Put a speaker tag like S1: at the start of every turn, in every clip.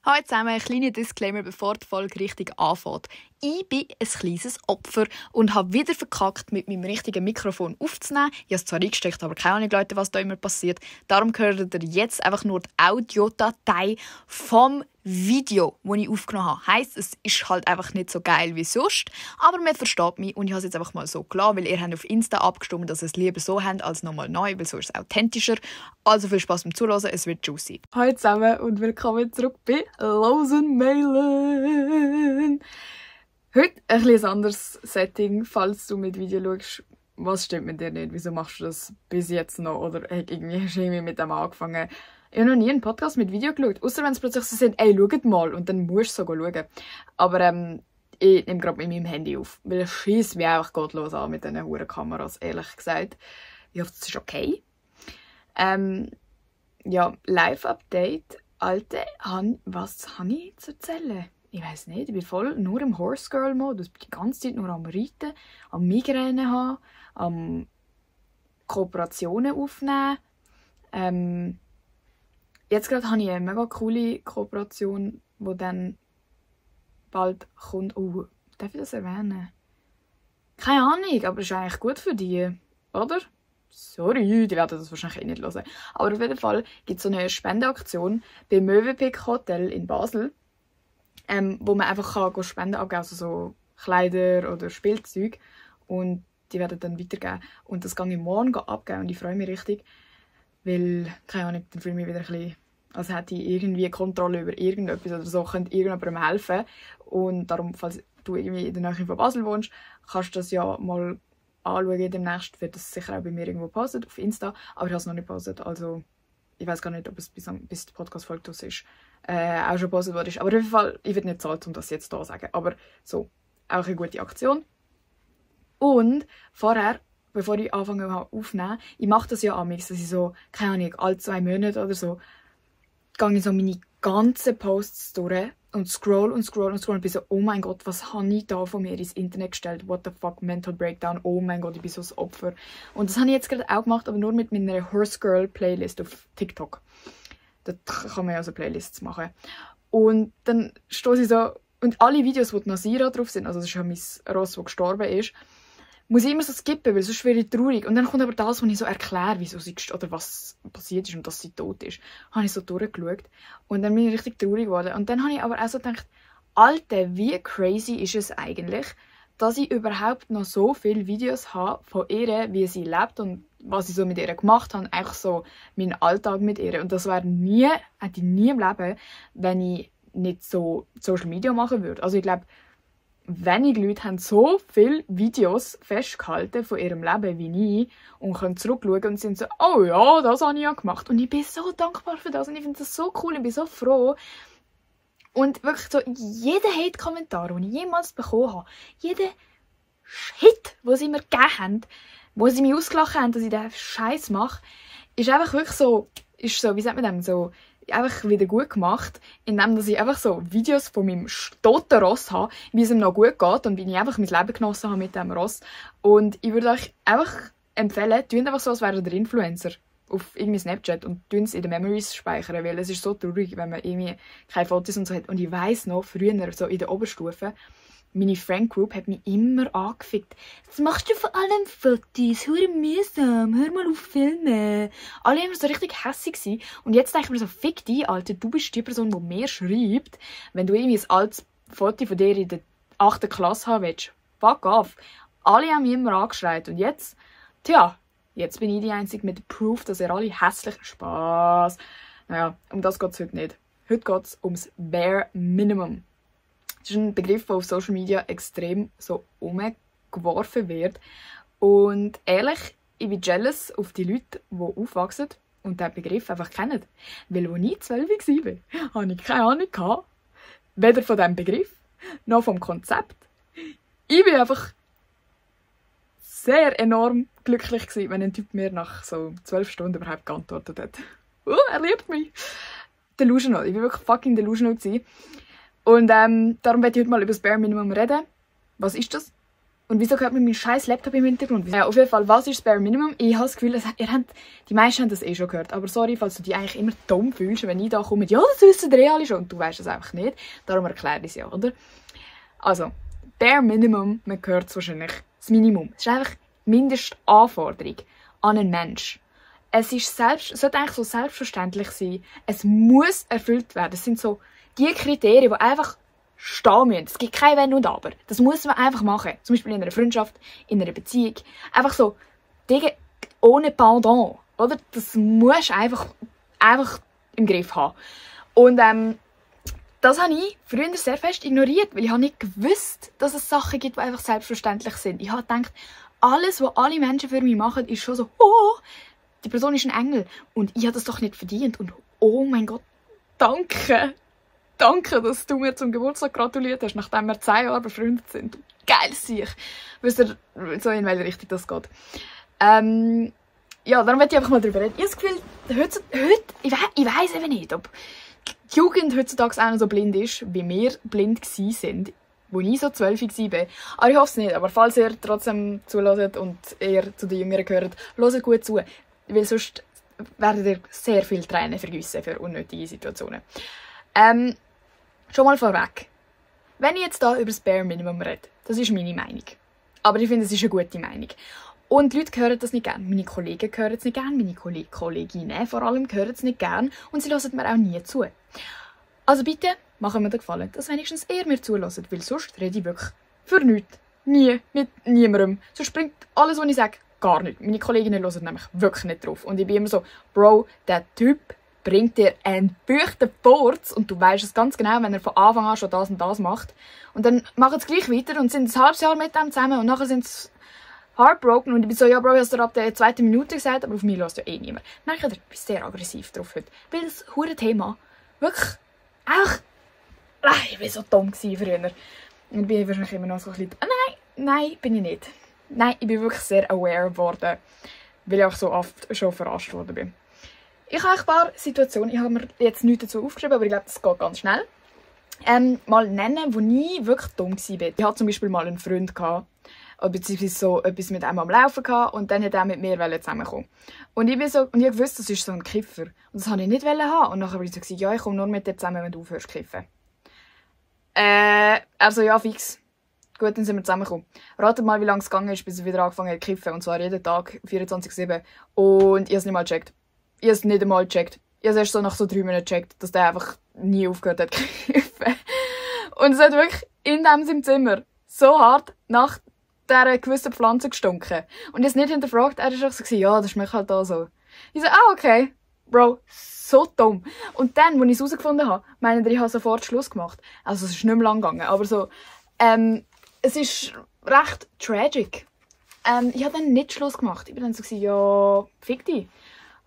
S1: Hallo zusammen, ein kleiner Disclaimer, bevor die Folge richtig anfängt. Ich bin ein kleines Opfer und habe wieder verkackt, mit meinem richtigen Mikrofon aufzunehmen. Ich habe es zwar eingesteckt, aber keine Ahnung, Leute, was da immer passiert. Darum hört ihr jetzt einfach nur die Audiodatei vom Video, das ich aufgenommen habe. Heisst, es ist halt einfach nicht so geil wie sonst, aber man versteht mich und ich habe es jetzt einfach mal so gelassen, weil ihr habt auf Insta abgestimmt, dass ihr es lieber so habt als nochmal neu, weil so ist es authentischer. Also viel Spaß beim Zuhören, es wird juicy. Hallo zusammen und willkommen zurück bei Losen Mailen. Heute ein bisschen anderes Setting, falls du mit Video schaust. Was stimmt mit dir nicht? Wieso machst du das bis jetzt noch? Oder irgendwie hast du irgendwie mit dem angefangen? Ich habe noch nie einen Podcast mit Video geschaut. Außer wenn es plötzlich so sind, ey, schaut mal. Und dann musst du sogar schauen. Aber ich nehme gerade mit meinem Handy auf. Weil es schießt mich einfach gottlos an mit diesen hohen Kameras, ehrlich gesagt. Ich hoffe, das ist okay. Ja, Live-Update. Alter, was habe ich zu erzählen? Ich weiss nicht, ich bin voll nur im Horse-Girl-Modus. Ich bin die ganze Zeit nur am Reiten, am Migräne haben, am Kooperationen aufnehmen. Jetzt gerade habe ich eine mega coole Kooperation, die dann bald kommt. Oh, darf ich das erwähnen? Keine Ahnung, aber es ist eigentlich gut für die, oder? Sorry, die werden das wahrscheinlich eh nicht hören. Aber auf jeden Fall gibt es so eine Spendeaktion beim Mövenpick Hotel in Basel, wo man einfach Spenden abgeben kann, also so Kleider oder Spielzeug. Und die werden dann weitergeben. Und das kann ich morgen abgeben und ich freue mich richtig. Weil, keine Ahnung, dann fühle ich mich wieder ein bisschen, als hätte ich irgendwie Kontrolle über irgendetwas oder so, könnte irgendjemandem helfen. Und darum, falls du irgendwie in der Nähe von Basel wohnst, kannst du das ja mal anschauen. Demnächst wird das sicher auch bei mir irgendwo postet auf Insta. Aber ich habe es noch nicht postet, also ich weiß gar nicht, ob es bis die Podcast-Folge draus ist, auch schon postet worden ist. Aber auf jeden Fall, ich werde nicht zahlt, um das jetzt hier zu sagen. Aber so, auch eine gute Aktion. Und vorher, bevor ich anfange aufzunehmen, ich mache das ja amigs, dass ich so, keine Ahnung, alle 2 Monate oder so, gehe ich so meine ganzen Posts durch und scroll und bin so, oh mein Gott, was habe ich da von mir ins Internet gestellt? What the fuck, Mental Breakdown, oh mein Gott, ich bin so ein Opfer. Und das habe ich jetzt gerade auch gemacht, aber nur mit meiner Horse Girl Playlist auf TikTok. Da kann man ja so Playlists machen. Und dann stehe ich so, und alle Videos, wo die Nasira drauf sind, also das ist ja mein Ross, das gestorben ist, muss ich immer so skippen, weil sonst wäre ich traurig. Und dann kommt aber das, was ich so erkläre, wieso sie oder was passiert ist und dass sie tot ist. Habe ich so durchgeschaut. Und dann bin ich richtig traurig geworden. Und dann habe ich aber auch so gedacht, Alter, wie crazy ist es eigentlich, dass ich überhaupt noch so viele Videos habe von ihr, wie sie lebt und was ich so mit ihr gemacht habe. Eigentlich so meinen Alltag mit ihr. Und das hätte ich nie im Leben, wenn ich nicht so Social Media machen würde. Also ich glaube, wenige Leute haben so viele Videos festgehalten von ihrem Leben wie ich und können zurückschauen und sind so, oh ja, das habe ich ja gemacht. Und ich bin so dankbar für das und ich finde das so cool, ich bin so froh. Und wirklich so, jeder Hate-Kommentar, den ich jemals bekommen habe, jeder Shit, den sie mir gegeben haben, wo sie mich ausgelacht haben, dass ich diesen Scheiß mache, ist einfach wirklich so, wie sagt man dem, so, einfach wieder gut gemacht, indem dass ich einfach so Videos von meinem toten Ross habe, wie es ihm noch gut geht und wie ich einfach mein Leben genossen habe mit diesem Ross. Und ich würde euch einfach empfehlen, tun einfach so, als wäre der Influencer auf irgendwie Snapchat und tun es in den Memories speichern, weil es ist so traurig, wenn man irgendwie keine Fotos und so hat. Und ich weiss noch, früher, so in der Oberstufe, meine Friend Group hat mich immer angefickt. Was machst du von allem Fotos? Hure mühsam. Hör mal auf filmen. Alle waren so richtig hässig gewesen. Und jetzt denke ich mir so, fick dich, Alter. Du bist die Person, die mir schreibt, wenn du irgendwie ein altes Foto von dir in der 8. Klasse haben willst. Fuck off. Alle haben mich immer angeschreit. Und jetzt, jetzt bin ich die Einzige mit Proof, dass ihr alle hässlich Spaß. Naja, um das geht es heute nicht. Heute geht es ums Bare Minimum. Das ist ein Begriff, der auf Social Media extrem so umgeworfen wird. Und ehrlich, ich bin jealous auf die Leute, die aufwachsen und diesen Begriff einfach kennen. Weil als ich 12 war, hatte ich keine Ahnung. Weder von diesem Begriff, noch vom Konzept. Ich bin einfach sehr enorm glücklich gewesen, wenn ein Typ mir nach so 12 Stunden überhaupt geantwortet hat. Er liebt mich. Delusional. Ich war wirklich fucking delusional gewesen. Und darum werde ich heute mal über das Bare Minimum reden. Was ist das? Und wieso hört man meinen scheiß Laptop im Hintergrund? Ja, auf jeden Fall, was ist das Bare Minimum? Ich habe das Gefühl, die meisten haben das eh schon gehört. Aber sorry, falls du dich eigentlich immer dumm fühlst, wenn ich da komme mit «Ja, das wissen die alle schon» und du weißt es einfach nicht. Darum erkläre ich es ja, oder? Also, Bare Minimum, man hört es wahrscheinlich, das Minimum. Es ist einfach die Mindestanforderung an einen Mensch. Es sollte eigentlich so selbstverständlich sein. Es muss erfüllt werden. Es sind so die Kriterien, die einfach stehen müssen. Es gibt kein Wenn und Aber. Das muss man einfach machen. Zum Beispiel in einer Freundschaft, in einer Beziehung. Einfach so Dinge ohne Pendant. Oder? Das musst du einfach im Griff haben. Und das habe ich früher sehr fest ignoriert, weil ich nicht gewusst, dass es Sachen gibt, die einfach selbstverständlich sind. Ich habe gedacht, alles, was alle Menschen für mich machen, ist schon so, oh, die Person ist ein Engel und ich habe das doch nicht verdient. Und oh mein Gott, danke. Danke, dass du mir zum Geburtstag gratuliert hast, nachdem wir 10 Jahre befreundet sind. Geil, sicher. Wisst ihr, so in welche Richtung das geht. Ja, darum möchte ich einfach mal drüber reden. Ich habe das Gefühl, heute ich weiss eben nicht, ob die Jugend heutzutage auch noch so blind ist, wie wir blind waren, wo ich so 12 war. Aber ich hoffe es nicht. Aber falls ihr trotzdem zuhört und ihr zu den Jüngeren gehört, hört gut zu. Weil sonst werdet ihr sehr viel Tränen vergiessen für unnötige Situationen. Schon mal vorweg. Wenn ich jetzt hier über das Bare Minimum rede, das ist meine Meinung. Aber ich finde, es ist eine gute Meinung. Und die Leute hören das nicht gerne. Meine Kollegen hören es nicht gerne. Meine Kolleginnen vor allem hören es nicht gerne. Und sie hören mir auch nie zu. Also bitte, machen wir den Gefallen, dass wenigstens ihr mir zuhört. Weil sonst rede ich wirklich für nichts. Nie. Mit niemandem. Sonst bringt alles, was ich sage, gar nichts. Meine Kolleginnen hören nämlich wirklich nicht drauf. Und ich bin immer so, Bro, der Typ bringt dir einen feuchten Furz und du weißt es ganz genau, wenn er von Anfang an schon das und das macht. Und dann machen sie gleich weiter und sind ein halbes Jahr mit dem zusammen und nachher sind sie heartbroken und ich bin so, ja Bro, hast du ab der 2. Minute gesagt, aber auf mich hört ja eh niemand. Merke, ich bin sehr aggressiv drauf heute. Weil das hure Thema wirklich auch... Ich war so dumm früher. Und bin wahrscheinlich immer noch so ein bisschen... Nein, bin ich nicht. Nein, ich bin wirklich sehr aware geworden, weil ich auch so oft schon verarscht worden bin. Ich habe ein paar Situationen, ich habe mir jetzt nichts dazu aufgeschrieben, aber ich glaube, das geht ganz schnell. Mal nennen, wo ich wirklich dumm war. Ich hatte zum Beispiel mal einen Freund, beziehungsweise so etwas mit ihm am Laufen gehabt, und dann wollte er mit mir zusammenkommen. Und ich wusste, das ist so ein Kiffer. Und das wollte ich nicht haben. Und nachher habe ich gesagt, ja, ich komme nur mit dir zusammen, wenn du aufhörst zu kiffen. Also ja, fix. Gut, dann sind wir zusammengekommen. Ratet mal, wie lange es gegangen ist, bis er wieder angefangen hat zu kiffen. Und zwar jeden Tag, 24/7. Und ich habe es nicht mal gecheckt. Ich habe es nicht einmal gecheckt. Ich habe es erst so nach so 3 Minuten gecheckt, dass der einfach nie aufgehört hat zu kiffen. Und es hat wirklich in diesem Zimmer so hart nach dieser gewissen Pflanze gestunken. Und ich habe es nicht hinterfragt. Er war einfach so, ja, das schmeckt halt da so. Ich so, okay. Bro, so dumm. Und dann, als ich es herausgefunden habe, meinte ich habe sofort Schluss gemacht. Also es ist nicht mehr lang gegangen, aber so, es ist recht tragic. Ich habe dann nicht Schluss gemacht. Ich bin dann so, ja, fick dich.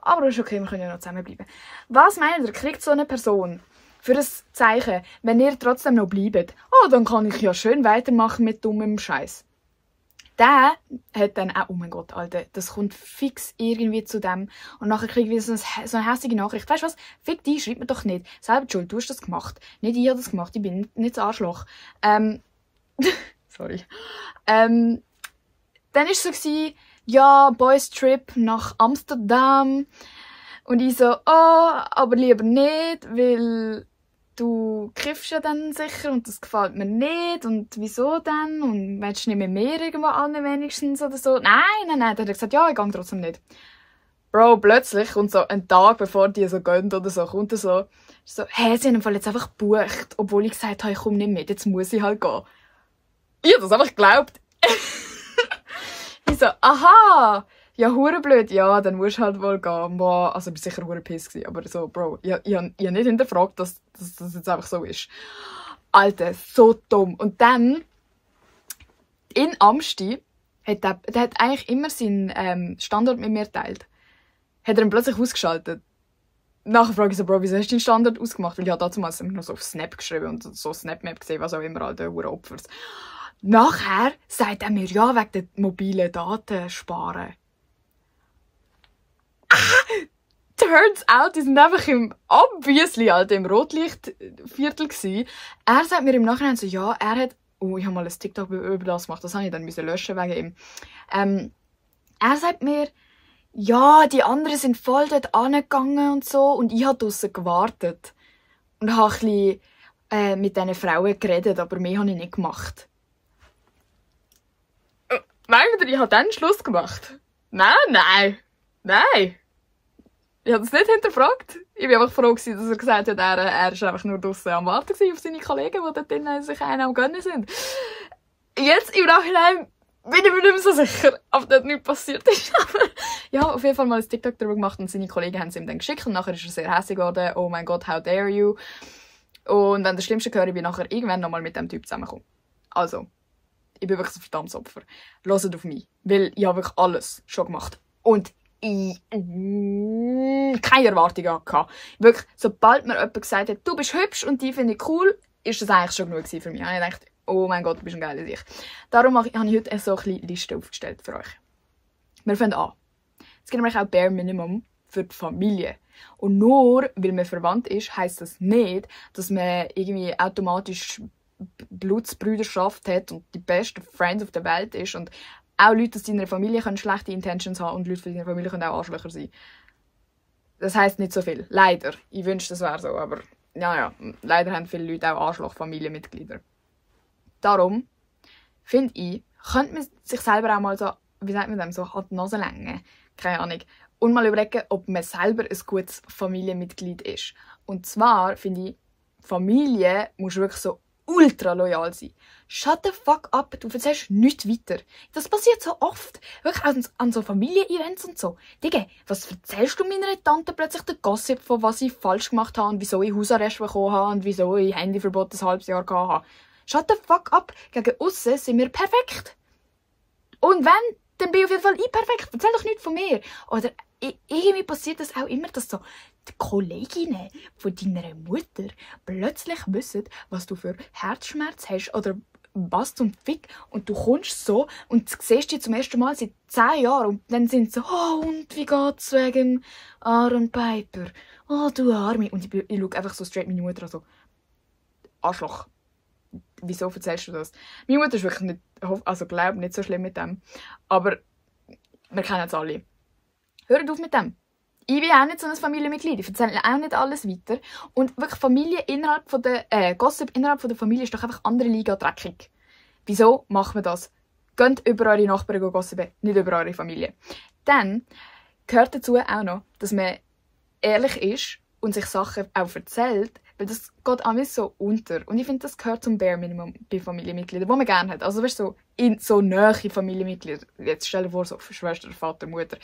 S1: Aber ist okay, wir können ja noch zusammenbleiben. Was meint ihr, kriegt so eine Person für ein Zeichen, wenn ihr trotzdem noch bleibt? Oh, dann kann ich ja schön weitermachen mit dummem Scheiß. Der hat dann auch, oh mein Gott, Alter, das kommt fix irgendwie zu dem. Und nachher kriege ich wieder so eine hässliche Nachricht. Weißt du was? Fick dich, schreib mir doch nicht. Selber schuld, du hast das gemacht. Nicht ich habe das gemacht, ich bin nicht das Arschloch. Sorry. Dann war es so, ja, Boys Trip nach Amsterdam. Und ich so, oh, aber lieber nicht, weil du kiffst ja dann sicher und das gefällt mir nicht. Und wieso denn? Und willst du nicht mit mir irgendwo an wenigstens oder so? Nein. Dann hat er gesagt, ja, ich gehe trotzdem nicht. Bro, plötzlich, und so einen Tag bevor die so gehen oder so, kommt er so, hey, sie haben im Fall jetzt einfach gebucht, obwohl ich gesagt habe, ich komme nicht mit, jetzt muss ich halt gehen. Ich habe das einfach geglaubt. Ich so, aha, ja, hurenblöd, ja, dann musst du halt wohl gehen. Boah, also ich war sicher hurenpiss gewesen, aber so, Bro, ich habe nicht hinterfragt, dass das jetzt einfach so ist. Alter, so dumm. Und dann, in Amsti, der hat eigentlich immer seinen Standort mit mir geteilt. Hat er ihn plötzlich ausgeschaltet. Nachher frage ich so, Bro, wieso hast du deinen Standort ausgemacht? Weil ich habe damals noch so auf Snap geschrieben und so Snapmap gesehen, was auch immer, Alter, Opfers. Nachher sagt er mir, ja, wegen der mobilen Daten sparen. Turns out, die sind einfach obviously, Alter, im Rotlichtviertel gewesen. Er sagt mir im Nachhinein so, ja, er hat ich habe mal ein TikTok über das gemacht, das habe ich dann löschen wegen ihm. Er sagt mir, ja, die anderen sind voll dort angegangen und so und ich habe draussen gewartet. Und habe ein bisschen mit diesen Frauen geredet, aber mehr habe ich nicht gemacht. Meint ihr, ich habe dann Schluss gemacht? Nein. Ich habe das nicht hinterfragt. Ich war einfach froh, dass er gesagt hat, er ist einfach nur draussen am Warten auf seine Kollegen, die dort drinnen sich einen am Gönnen sind. Jetzt im Nachhinein bin ich mir nicht mehr so sicher, ob das nicht passiert ist. Ja, auf jeden Fall mal ein TikTok darüber gemacht und seine Kollegen haben es ihm dann geschickt und nachher ist er sehr hässlich geworden. Oh mein Gott, how dare you. Und wenn das Schlimmste höre, ich nachher irgendwann nochmal mit dem Typ zusammenkomme. Also, ich bin wirklich ein verdammtes Opfer. Hört auf mich, weil ich habe wirklich alles schon gemacht. Und ich keine Erwartungen hatte. Wirklich, sobald mir jemand gesagt hat, du bist hübsch und die finde ich cool, ist das eigentlich schon genug für mich. Und ich dachte, oh mein Gott, du bist ein geiler Sicht. Darum habe ich heute so eine kleine Liste aufgestellt für euch. Wir fangen an. Es gibt nämlich auch Bare Minimum für die Familie. Und nur weil man verwandt ist, heisst das nicht, dass man irgendwie automatisch Blutsbrüderschaft hat und die besten Friends auf der Welt ist. Und auch Leute aus deiner Familie können schlechte Intentions haben und Leute von deiner Familie können auch Arschlöcher sein. Das heisst nicht so viel. Leider. Ich wünschte, das wäre so. Aber ja, leider haben viele Leute auch Arschloch-Familienmitglieder. Darum, finde ich, könnte man sich selber auch mal so, wie sagt man dem, so an die Nase längen. Keine Ahnung. Und mal überlegen, ob man selber ein gutes Familienmitglied ist. Und zwar finde ich, Familie muss wirklich so ultra loyal sein. Shut the fuck up, du erzählst nichts weiter. Das passiert so oft. Wirklich an so Familien-Events und so. Digga, was erzählst du meiner Tante plötzlich den Gossip von was ich falsch gemacht habe und wieso ich Hausarrest bekommen habe und wieso ich Handyverbot ein halbes Jahr gehabt habe. Shut the fuck up. Gegen aussen sind wir perfekt. Und wenn, dann bin ich auf jeden Fall perfekt. Erzähl doch nichts von mir. Oder irgendwie passiert das auch immer, dass so die Kolleginnen von deiner Mutter plötzlich wissen, was du für Herzschmerz hast oder was zum Fick. Und du kommst so und siehst dich zum ersten Mal seit 10 Jahren und dann sind sie so, oh, und wie geht's wegen Aaron Piper? Oh, du Arme. Und ich schaue einfach so straight meine Mutter an, so, Arschloch. Wieso erzählst du das? Meine Mutter ist wirklich nicht, also glaub, nicht so schlimm mit dem. Aber wir kennen es alle. Hört auf mit dem. Ich bin auch nicht so ein Familienmitglied. Ich erzähle auch nicht alles weiter. Und wirklich Familie innerhalb von der, Gossip innerhalb von der Familie ist doch einfach andere Liga dreckig. Wieso macht man das? Geht über eure Nachbarn gossipen, nicht über eure Familie. Dann gehört dazu auch noch, dass man ehrlich ist und sich Sachen auch erzählt, weil das geht alles so unter. Und ich finde, das gehört zum Bare Minimum bei Familienmitgliedern, die man gerne hat. Also weißt du, so nahe Familienmitglieder. Jetzt stell dir vor, so Schwester, Vater, Mutter.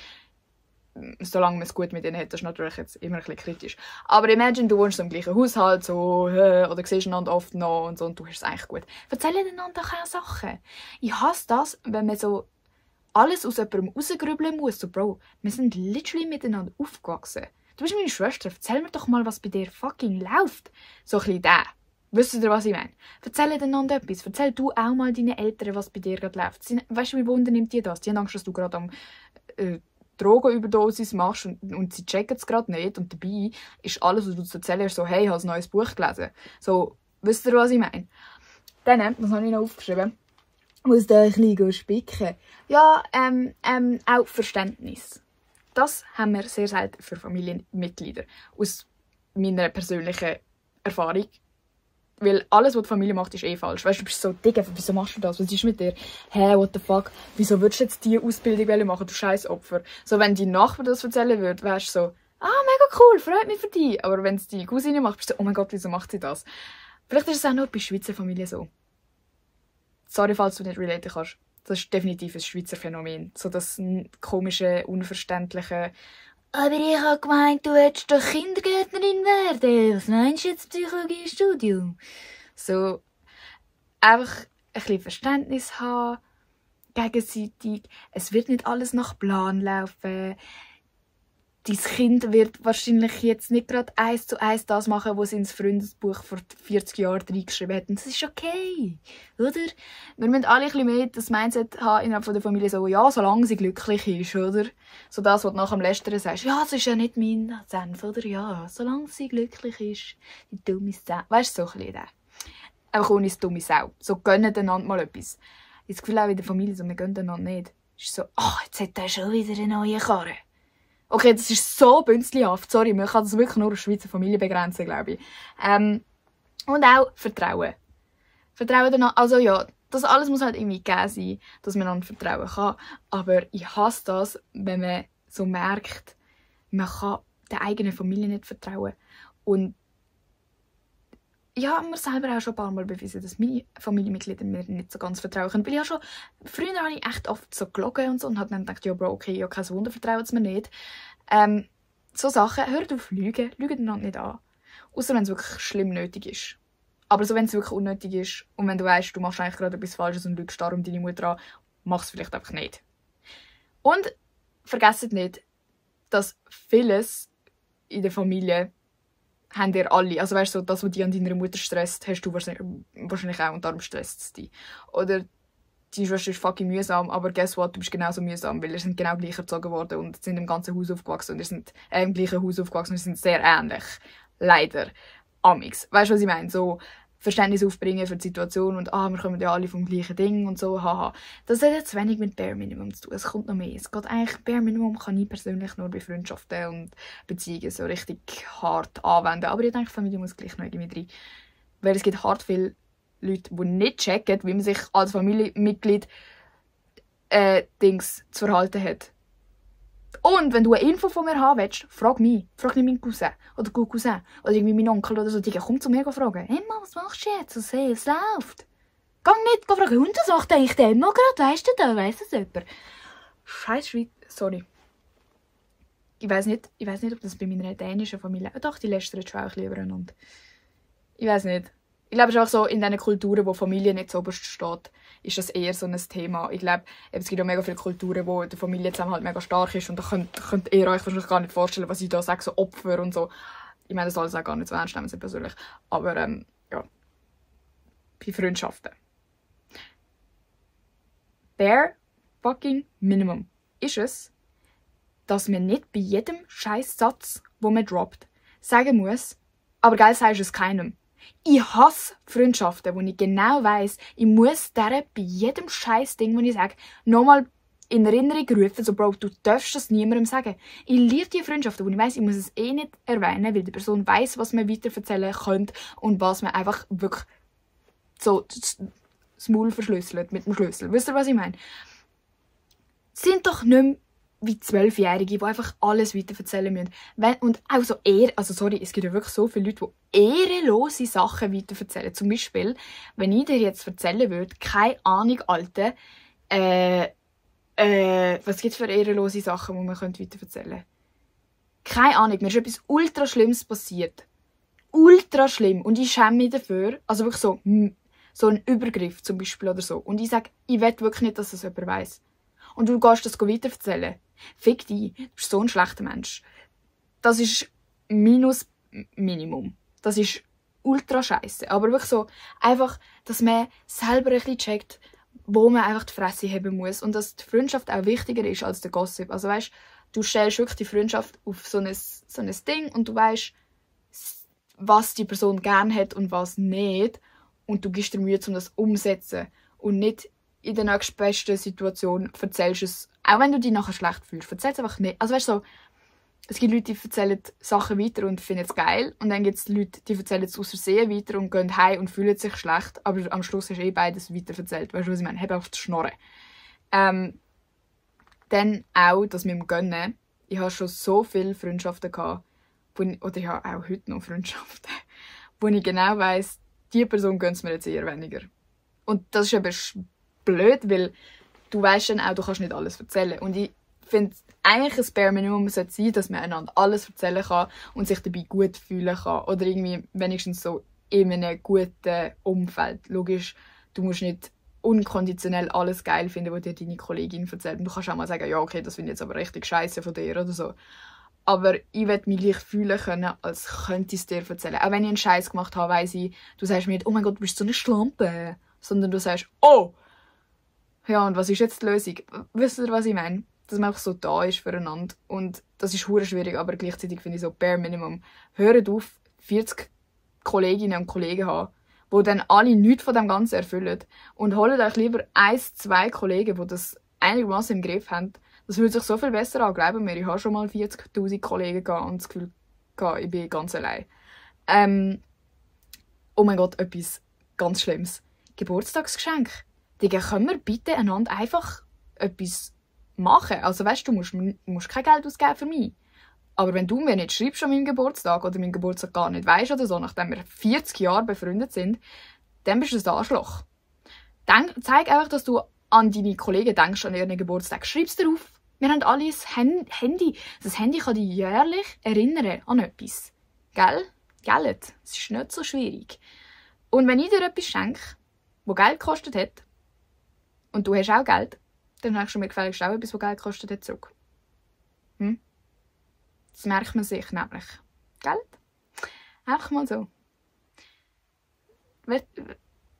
S1: Solange man es gut mit ihnen hat, das ist natürlich jetzt immer ein bisschen kritisch. Aber imagine, du wohnst im gleichen Haushalt so, oder siehst einander oft noch und so, und du hast es eigentlich gut. Erzähl einander auch Sachen. Ich hasse das, wenn man so alles aus jemandem rausgrübeln muss. So, Bro, wir sind literally miteinander aufgewachsen. Du bist meine Schwester, erzähl mir doch mal, was bei dir fucking läuft. So ein bisschen der. Wisst ihr, was ich meine? Erzähl einander etwas. Erzähl du auch mal deinen Eltern, was bei dir gerade läuft. Weißt du, wie Wunder nimmt die das? Die haben Angst, dass du gerade am Drogenüberdosis machst und sie checken es gerade nicht. Und dabei ist alles, was du zu erzählen hast, so, hey, ich habe ein neues Buch gelesen. So, wisst ihr, was ich meine? Dann, das habe ich noch aufgeschrieben, muss da ein bisschen spicken. Ja, auch Verständnis. Das haben wir sehr selten für Familienmitglieder. Aus meiner persönlichen Erfahrung. Weil alles, was die Familie macht, ist eh falsch. Weißt du, bist so, Digga, wieso machst du das? Was ist mit dir? Hä, what the fuck? Wieso würdest du jetzt diese Ausbildung machen, du scheiß Opfer? So, wenn dein Nachbar das erzählen würde, wärst du so, mega cool, freut mich für dich. Aber wenn es deine Cousine macht, bist du so, oh mein Gott, wieso macht sie das? Vielleicht ist es auch nur bei Schweizer Familien so. Sorry, falls du nicht relaten kannst. Das ist definitiv ein Schweizer Phänomen. So das komische, unverständliche, aber ich habe gemeint, du hättest doch Kindergärtnerin werden. Was meinst du jetzt, Psychologiestudium? So, einfach ein bisschen Verständnis haben, gegenseitig. Es wird nicht alles nach Plan laufen. Dein Kind wird wahrscheinlich jetzt nicht gerade 1:1 das machen, was sie ins Freundesbuch vor 40 Jahren reingeschrieben hat. Und das ist okay, oder? Wir müssen alle ein bisschen mehr das Mindset haben innerhalb der Familie, so, ja, solange sie glücklich ist, oder? So das, was du nach dem Lästern sagst, ja, das ist ja nicht mein Senf, oder? Ja, solange sie glücklich ist, die dumme Senf. Weißt du, so ein bisschen. Einfach ohne das dumme Sau. So gönnen einander mal etwas. Ich habe das Gefühl auch in der Familie, so, wir gönnen einander nicht. Es ist so, jetzt hat er schon wieder eine neue Karre. Okay, das ist so bünzlihaft. Sorry, man kann das wirklich nur auf Schweizer Familie begrenzen, glaube ich. Und auch Vertrauen. Vertrauen einander. Also ja, das alles muss halt irgendwie gegeben sein, dass man einander vertrauen kann. Aber ich hasse das, wenn man so merkt, man kann der eigenen Familie nicht vertrauen. Und ich habe mir selber auch schon ein paar Mal bewiesen, dass meine Familienmitglieder mir nicht so ganz vertrauen können. Weil früher habe ich echt oft so gelogen und so und habe dann gedacht, ja Bro, okay, ja, kein Wunder, vertrauen sie mir nicht. So Sachen, hört auf lügen, lügt einander nicht an. Außer wenn es wirklich schlimm nötig ist. Aber so, wenn es wirklich unnötig ist und wenn du weißt, du machst eigentlich gerade etwas Falsches und lügst darum deine Mutter an, mach es vielleicht einfach nicht. Und vergesst nicht, dass vieles in der Familie haben ihr alle. Also weißt du, so, das, was dich an deiner Mutter stresst, hast du wahrscheinlich auch und darum stresst es dich. Oder die Schwester ist fucking mühsam, aber guess what, du bist genauso mühsam, weil ihr seid genau gleich erzogen worden und sind im ganzen Haus aufgewachsen und ihr sind im gleichen Haus aufgewachsen und ihr sind sehr ähnlich. Leider. Amix. Weißt du, was ich meine? So Verständnis aufbringen für die Situation und wir kommen ja alle vom gleichen Ding und so, haha. Das hat jetzt wenig mit Bare Minimum zu tun. Es kommt noch mehr. Es geht eigentlich, Bare Minimum kann ich persönlich nur bei Freundschaften und Beziehungen so richtig hart anwenden. Aber ich denke, Familie muss gleich noch irgendwie rein. Weil es gibt hart viele Leute, die nicht checken, wie man sich als Familienmitglied zu verhalten hat. Und wenn du eine Info von mir haben willst, frag mich. Frag nicht meinen Cousin oder Cousin oder irgendwie meinen Onkel oder so. Die komm zu mir fragen. Emma, was machst du jetzt? Es läuft. Geh nicht fragen. Und das macht eigentlich der Emma gerade. Weißt du das? Weiss das jemand? Scheiß Schweiz. Sorry. Ich weiss nicht, ob das bei meiner dänischen Familie... Doch, die lästern schon auch lieber einander. Ich weiss nicht. Ich glaube, es ist auch so, in diesen Kulturen, wo Familie nicht so oberst steht, ist das eher so ein Thema. Ich glaube, es gibt auch mega viele Kulturen, wo die Familienzusammenhalt mega stark ist und da könnt ihr euch wahrscheinlich gar nicht vorstellen, was ich da sage, so Opfer und so. Ich meine, das alles auch gar nicht so ernst nehmen, persönlich. Aber, ja. Bei Freundschaften. Bare fucking Minimum ist es, dass man nicht bei jedem scheiß Satz, den man droppt, sagen muss, aber geil sagst du es keinem. Ich hasse Freundschaften, wo ich genau weiss, ich muss der bei jedem scheiß Ding, das ich sage, nochmal in Erinnerung rufen, so Bro, du darfst das niemandem sagen. Ich liebe die Freundschaften, wo ich weiss, ich muss es eh nicht erwähnen, weil die Person weiss, was man weiterverzählen könnte und was man einfach wirklich so das Maul verschlüsselt mit dem Schlüssel. Wisst ihr, was ich meine? Sind doch nicht mehr wie 12-Jährige, die einfach alles weiterverzählen müssen. Und auch so es gibt ja wirklich so viele Leute, die ehrenlose Sachen weiterverzählen. Zum Beispiel, wenn ich dir jetzt erzählen würde, keine Ahnung, Alte, was gibt es für ehrenlose Sachen, die man weiterverzählen könnte? Keine Ahnung, mir ist etwas ultra Schlimmes passiert. Ultra schlimm. Und ich schäme mich dafür. Also wirklich so ein Übergriff zum Beispiel oder so. Und ich sage, ich will wirklich nicht, dass das jemand weiss. Und du gehst das weiterverzählen. Fick dich, du bist so ein schlechter Mensch. Das ist Minimum. Das ist ultra scheisse. Aber wirklich so, einfach, dass man selber ein bisschen checkt, wo man einfach die Fresse haben muss. Und dass die Freundschaft auch wichtiger ist als der Gossip. Also weißt, du stellst wirklich die Freundschaft auf so ein Ding und du weißt, was die Person gerne hat und was nicht. Und du gibst dir Mühe, um das umzusetzen. Und nicht in der nächstbesten Situation erzählst es, auch wenn du dich nachher schlecht fühlst, erzähl es einfach nicht. Also weißt du, so, es gibt Leute, die erzählen Sachen weiter und finden es geil. Und dann gibt es Leute, die erzählen es aus Versehen weiter und gehen heim und fühlen sich schlecht. Aber am Schluss hast du beides weiter erzählt. Weißt du, was ich meine? Hab auf die Schnorre. Dann auch das mit dem Gönnen. Ich habe schon so viele Freundschaften gehabt, oder ich habe auch heute noch Freundschaften, wo ich genau weiss, diese Person gönnt es mir jetzt eher weniger. Und das ist eben blöd, weil du weißt dann auch, du kannst nicht alles erzählen. Und ich finde, eigentlich ein Bare Minimum sollte sein, dass man einander alles erzählen kann und sich dabei gut fühlen kann. Oder irgendwie wenigstens so in einem guten Umfeld. Logisch, du musst nicht unkonditionell alles geil finden, was dir deine Kollegin erzählt. Und du kannst auch mal sagen, ja okay, das finde ich jetzt aber richtig scheiße von dir oder so. Aber ich will mich gleich fühlen können, als könnte ich es dir erzählen. Auch wenn ich einen Scheiß gemacht habe, weiss ich, du sagst mir nicht, oh mein Gott, du bist so eine Schlampe. Sondern du sagst, oh! Ja, und was ist jetzt die Lösung? Wisst ihr, was ich meine? Dass man einfach so da ist füreinander. Und das ist hure schwierig, aber gleichzeitig finde ich so Bare Minimum. Hört auf, 40 Kolleginnen und Kollegen haben, wo dann alle nichts von dem Ganzen erfüllen. Und holt euch lieber 1, 2 Kollegen, die das einigermaßen im Griff haben. Das fühlt sich so viel besser an, glauben mir. Ich habe schon mal 40'000 Kollegen gehabt und das Gefühl gehabt, ich bin ganz allein. Oh mein Gott, etwas ganz Schlimmes. Geburtstagsgeschenk. Digga, können wir bitte einander einfach etwas machen? Also weißt du, musst kein Geld ausgeben für mich. Aber wenn du mir nicht schreibst an meinem Geburtstag oder meinen Geburtstag gar nicht weisst oder so, nachdem wir 40 Jahre befreundet sind, dann bist du ein Arschloch. Zeig einfach, dass du an deine Kollegen denkst, an ihren Geburtstag. Schreib's dir auf. Wir haben alle ein Handy. Das Handy kann dich jährlich erinnern an etwas. Gell? Geld. Es ist nicht so schwierig. Und wenn ich dir etwas schenke, das Geld gekostet hat, und du hast auch Geld, dann hast du mir gefälligst auch etwas, das Geld gekostet hat, zurück. Das merkt man sich nämlich. Gell? Einfach mal so.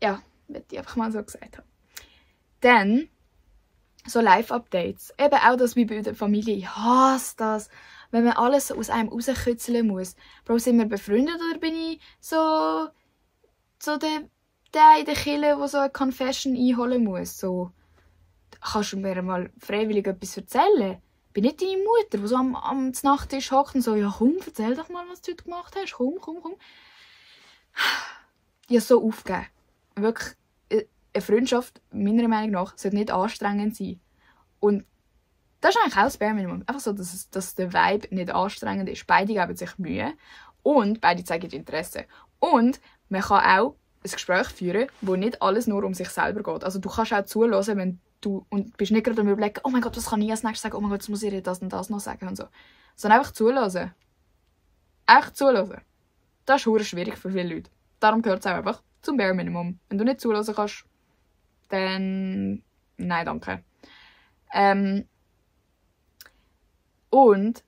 S1: Ja, würde ich einfach mal so gesagt haben. Dann so Live-Updates. Eben auch das wie bei der Familie. Ich hasse das, wenn man alles so aus einem rauskitzeln muss. Bro, sind wir befreundet oder bin ich so der in der Kirche, der so eine Confession einholen muss? So, kannst du mir mal freiwillig etwas erzählen? Bin nicht deine Mutter, die so am Nachttisch hockt und so, ja komm, erzähl doch mal, was du heute gemacht hast. Komm. Ich habe so aufgegeben. Wirklich, eine Freundschaft, meiner Meinung nach, sollte nicht anstrengend sein. Und das ist eigentlich auch das Bare Minimum. Einfach so, dass der Vibe nicht anstrengend ist. Beide geben sich Mühe und beide zeigen Interesse. Und man kann auch ein Gespräch führen, wo nicht alles nur um sich selber geht. Also du kannst auch zuhören, wenn du und bist nicht gerade am Überlegen, oh mein Gott, was kann ich als nächstes sagen? Oh mein Gott, jetzt muss ich dir das und das noch sagen und so. Sondern einfach zuhören. Echt zuhören. Das ist verdammt schwierig für viele Leute. Darum gehört es auch einfach zum Bare Minimum. Wenn du nicht zuhören kannst, dann nein, danke. Und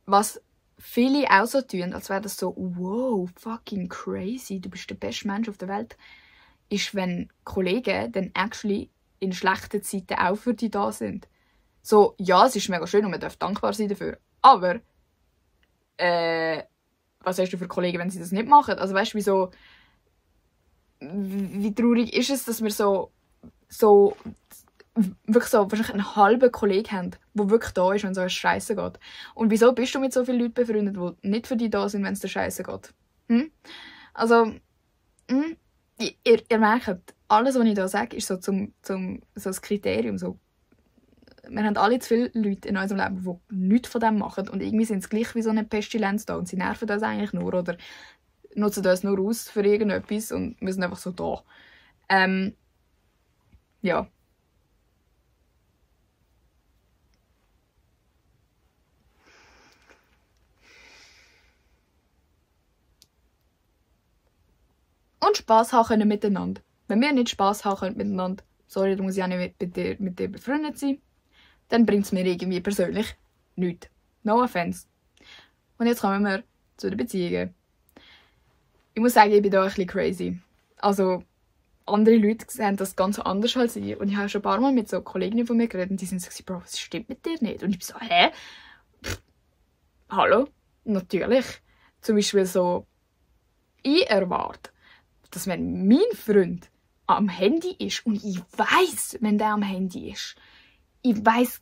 S1: was viele auch so tun, als wäre das so, wow, fucking crazy, du bist der beste Mensch auf der Welt, ist, wenn Kollegen dann actually in schlechten Zeiten auch für dich da sind. So, ja, es ist mega schön und man darf dankbar sein dafür. Aber, was hast du für Kollegen, wenn sie das nicht machen? Also weißt du, wie traurig ist es, dass wir so wirklich so wahrscheinlich einen halben Kollegen haben, der wirklich da ist, wenn es so Scheiße geht. Und wieso bist du mit so vielen Leuten befreundet, die nicht für dich da sind, wenn es dir Scheiße geht? Also, ihr merkt, alles, was ich hier sage, ist so das Kriterium. So, wir haben alle zu viele Leute in unserem Leben, die nichts von dem machen. Und irgendwie sind es gleich wie so eine Pestilenz da. Und sie nerven das eigentlich nur oder nutzen das nur aus für irgendetwas und wir sind einfach so da. Ja. Und Spass haben können miteinander. Wenn wir nicht Spass haben können miteinander, sorry, da muss ich auch nicht mit dir befreundet sein, dann bringt es mir irgendwie persönlich nichts. No offense. Und jetzt kommen wir zu den Beziehungen. Ich muss sagen, ich bin da ein bisschen crazy. Also, andere Leute sehen das ganz anders als ich. Und ich habe schon ein paar Mal mit so Kolleginnen von mir geredet und die sind so, Bro, was stimmt mit dir nicht? Und ich bin so, hä? Hallo? Natürlich. Zum Beispiel so, ich erwarte, dass wenn mein Freund am Handy ist und ich weiss, wenn der am Handy ist, ich weiss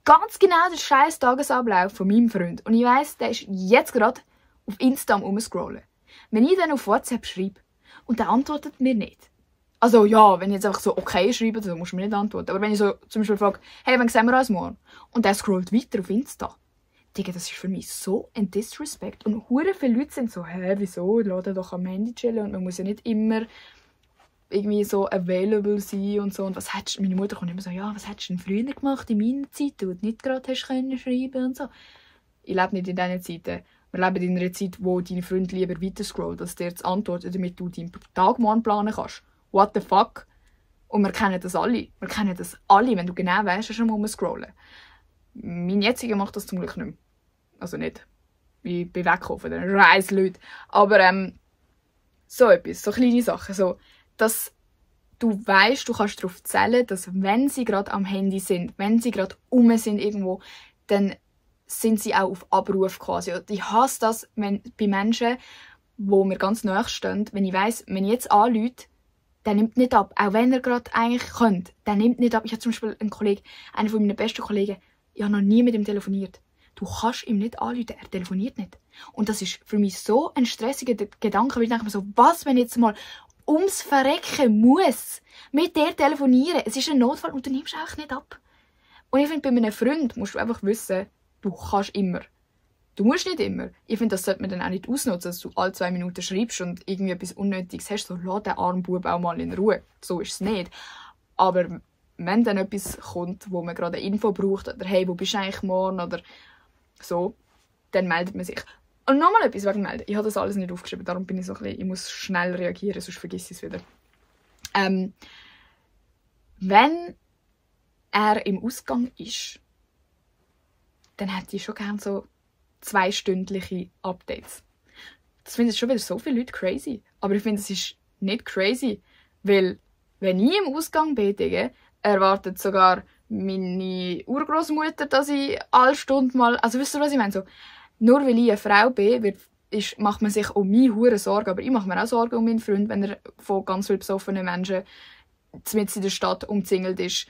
S1: ganz genau den scheiß Tagesablauf von meinem Freund und ich weiss, der ist jetzt gerade auf Insta am Umscrollen. Wenn ich dann auf WhatsApp schreibe und der antwortet mir nicht. Also ja, wenn ich jetzt einfach so okay schreibe, dann musst du mir nicht antworten. Aber wenn ich so zum Beispiel frage, hey, wann sehen wir uns morgen? Und der scrollt weiter auf Insta. Digga, das ist für mich so ein Disrespect. Und hure viele Leute sind so, hä, wieso? Lass ihn doch am Handy chillen und man muss ja nicht immer irgendwie so available sein und so. Und was hättest meine Mutter kommt immer so, ja, was hättest du denn früher gemacht in meiner Zeit, wo du nicht gerade hast können schreiben und so. Ich lebe nicht in diesen Zeiten. Wir leben in einer Zeit, wo deine Freunde lieber weiter scrollen, als dir zu antworten, damit du deinen Tag morgen planen kannst. What the fuck? Und wir kennen das alle. Wir kennen das alle, wenn du genau weißt, dass du mal scrollen. Mein jetziger macht das zum Glück nicht mehr. Also nicht. Ich bin weggekommen von den scheiß Leuten. Aber so etwas, so kleine Sachen. So, dass du weißt, du kannst darauf zählen, dass wenn sie gerade am Handy sind, wenn sie gerade sind irgendwo, dann sind sie auch auf Abruf quasi. Ich hasse das, wenn bei Menschen, wo mir ganz nahe stehen, wenn ich weiss, wenn ich jetzt anrufe, der nimmt nicht ab. Auch wenn er gerade eigentlich könnte, der nimmt nicht ab. Ich habe zum Beispiel einen Kollegen, einer von meinen besten Kollegen, ich habe noch nie mit ihm telefoniert. Du kannst ihm nicht anrufen, er telefoniert nicht. Und das ist für mich so ein stressiger Gedanke, weil ich denke mir so, was, wenn ich jetzt mal ums Verrecken muss mit dir telefonieren? Es ist ein Notfall und du nimmst einfach nicht ab. Und ich finde, bei einem Freund musst du einfach wissen, du kannst immer. Du musst nicht immer. Ich finde, das sollte man dann auch nicht ausnutzen, dass du alle 2 Minuten schreibst und irgendwie etwas Unnötiges hast. So, lass den armen Bub auch mal in Ruhe. So ist es nicht. Aber wenn dann etwas kommt, wo man gerade eine Info braucht, oder hey, wo bist du eigentlich morgen, oder so, dann meldet man sich. Und nochmal etwas wegen Melden. Ich habe das alles nicht aufgeschrieben, darum bin ich so ein bisschen, ich muss schnell reagieren, sonst vergesse ich es wieder. Wenn er im Ausgang ist, dann hätte ich schon gerne so 2-stündliche Updates. Das finden schon wieder so viele Leute crazy. Aber ich finde, es ist nicht crazy, weil wenn ich im Ausgang bin, erwartet sogar meine Urgroßmutter, dass ich alle Stunde mal, also wisst ihr, was ich meine? So, nur weil ich eine Frau bin, macht man sich um mich hure Sorgen, aber ich mache mir auch Sorgen um meinen Freund, wenn er von ganz vielen besoffenen Menschen mitten in der Stadt umzingelt ist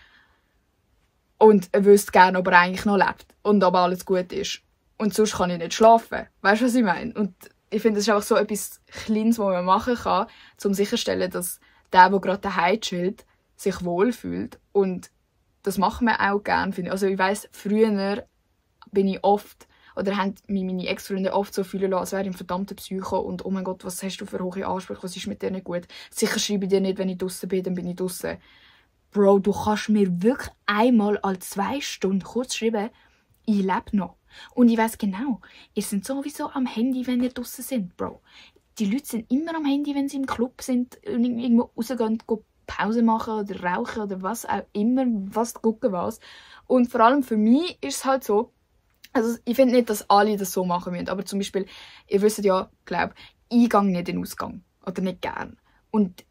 S1: und er wüsste gerne, ob er eigentlich noch lebt und ob alles gut ist. Und sonst kann ich nicht schlafen. Weißt du, was ich meine? Und ich finde, das ist einfach so etwas Kleines, was man machen kann, um sicherzustellen, dass der gerade daheim chillt, sich wohlfühlt. Und das macht man auch gerne, finde ich. Also ich weiss, früher bin ich oft, oder haben mich meine Ex-Freunde oft so fühlen lassen, als wäre ich ein verdammter Psycho und oh mein Gott, was hast du für hohe Ansprüche, was ist mit dir nicht gut? Sicher schreibe ich dir nicht, wenn ich draussen bin, dann bin ich draussen. Bro, du kannst mir wirklich einmal alle 2 Stunden kurz schreiben, ich lebe noch. Und ich weiss genau, ihr seid sowieso am Handy, wenn ihr draussen sind, Bro. Die Leute sind immer am Handy, wenn sie im Club sind und irgendwo rausgehen, Pause machen oder rauchen oder was auch immer, was gucken was. Und vor allem für mich ist es halt so, also ich finde nicht, dass alle das so machen müssen, aber zum Beispiel, ihr wisst ja, glaube ich gehe nicht in den Ausgang. Oder nicht gern. Und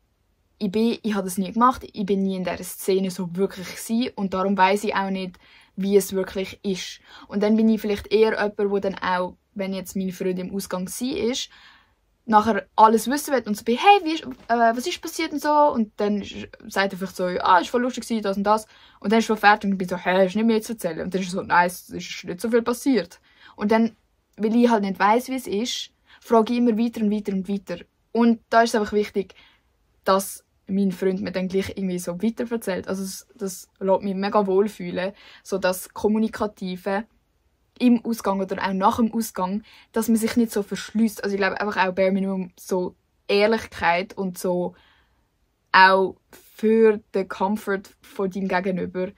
S1: ich habe das nie gemacht, ich bin nie in dieser Szene so wirklich gewesen, und darum weiss ich auch nicht, wie es wirklich ist. Und dann bin ich vielleicht eher jemand, der dann auch, wenn jetzt meine Freundin im Ausgang war, nachher alles wissen will und so bin, hey, was ist passiert und so. Und dann sagt er vielleicht so, es war voll lustig, das und das. Und dann ist er fertig und ich bin so, hey, ist nicht mehr zu erzählen. Und dann ist er so, nein, es ist nicht so viel passiert. Und dann, weil ich halt nicht weiss, wie es ist, frage ich immer weiter und weiter und weiter. Und da ist es einfach wichtig, dass mein Freund mir dann gleich irgendwie so weiterverzählt. Also das lässt mich mega wohlfühlen, so das Kommunikative im Ausgang oder auch nach dem Ausgang, dass man sich nicht so verschließt. Also ich glaube einfach auch bare Minimum so Ehrlichkeit und so auch für den Comfort von deinem Gegenüber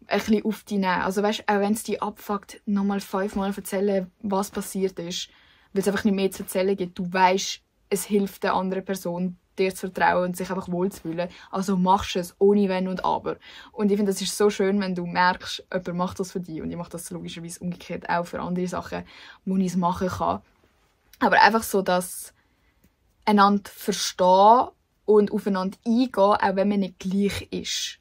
S1: ein bisschen auf dich nehmen. Also weißt, auch wenn es dich abfuckt, nochmal 5-mal erzählen, was passiert ist, weil es einfach nicht mehr zu erzählen gibt. Du weißt, es hilft der anderen Person, dir zu vertrauen und sich einfach wohlzufühlen. Also machst du es ohne Wenn und Aber. Und ich finde, das ist so schön, wenn du merkst, jemand macht das für dich. Und ich mache das logischerweise umgekehrt auch für andere Sachen, wo ich es machen kann. Aber einfach so, dass einander verstehen und aufeinander eingehen, auch wenn man nicht gleich ist,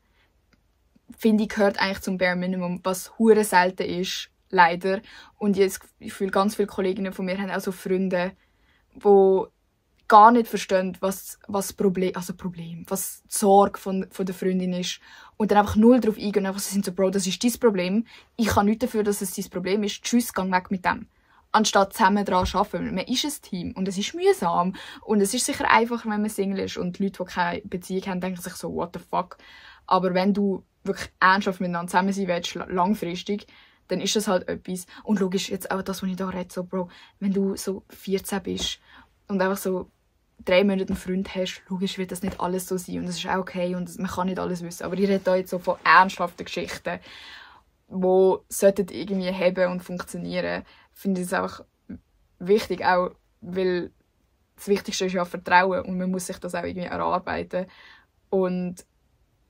S1: finde ich, gehört eigentlich zum Bare Minimum, was hure selten ist, leider. Und ich fühle, ganz viele Kolleginnen von mir haben auch so Freunde, die gar nicht verstehen, was die Sorge von der Freundin ist. Und dann einfach null darauf eingehen und einfach so sind so, Bro, das ist dein Problem. Ich kann nichts dafür, dass es dein Problem ist. Tschüss, geh weg mit dem. Anstatt zusammen daran zu arbeiten. Man ist ein Team und es ist mühsam. Und es ist sicher einfacher, wenn man Single ist. Und Leute, die keine Beziehung haben, denken sich so, what the fuck. Aber wenn du wirklich ernsthaft miteinander zusammen sein willst, langfristig, dann ist das halt etwas. Und logisch, jetzt auch das, was ich da rede, so, Bro, wenn du so 14 bist und einfach so 3 Monate einen Freund hast, logisch wird das nicht alles so sein und das ist auch okay und man kann nicht alles wissen. Aber ich rede hier jetzt so von ernsthaften Geschichten, die sollten irgendwie haben und funktionieren. Ich finde es einfach wichtig, auch weil das Wichtigste ist ja Vertrauen und man muss sich das auch irgendwie erarbeiten. Und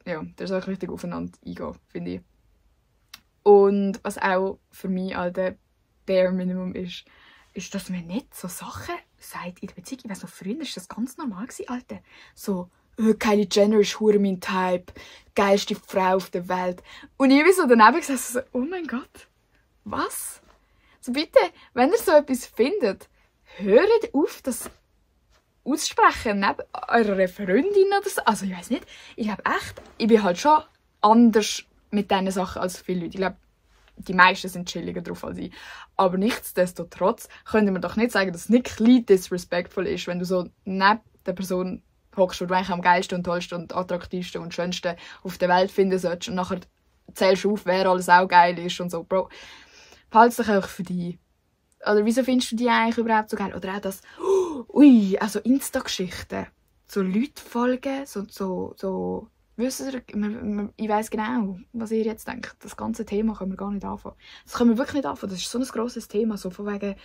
S1: ja, das ist auch wichtig, aufeinander eingehen, finde ich. Und was auch für mich der Bare Minimum ist, dass man nicht so Sachen sagt in der Beziehung. Ich weiss noch, früher war das ganz normal, Alter. So, Kylie Jenner ist hure mein Type, geilste Frau auf der Welt. Und ich bin so daneben gesessen, so, oh mein Gott, was? So bitte, wenn ihr so etwas findet, hört auf, das aussprechen neben eurer Freundin oder so. Also ich weiß nicht, ich glaube echt, ich bin halt schon anders mit diesen Sachen als viele Leute. Ich glaube, die meisten sind chilliger drauf als ich. Aber nichtsdestotrotz können wir doch nicht sagen, dass es nicht klein disrespectful ist, wenn du so neben der Person hockst, die du eigentlich am geilsten und tollsten und attraktivsten und schönsten auf der Welt finden solltest und nachher zählst du auf, wer alles auch geil ist und so. Bro, behalte dich einfach für dich. Oder wieso findest du die eigentlich überhaupt so geil? Oder auch das, also Insta-Geschichten. So Leute folgen, so wisst ihr, ich weiss genau, was ihr jetzt denkt. Das ganze Thema können wir gar nicht anfangen. Das können wir wirklich nicht anfangen. Das ist so ein grosses Thema. So von wegen,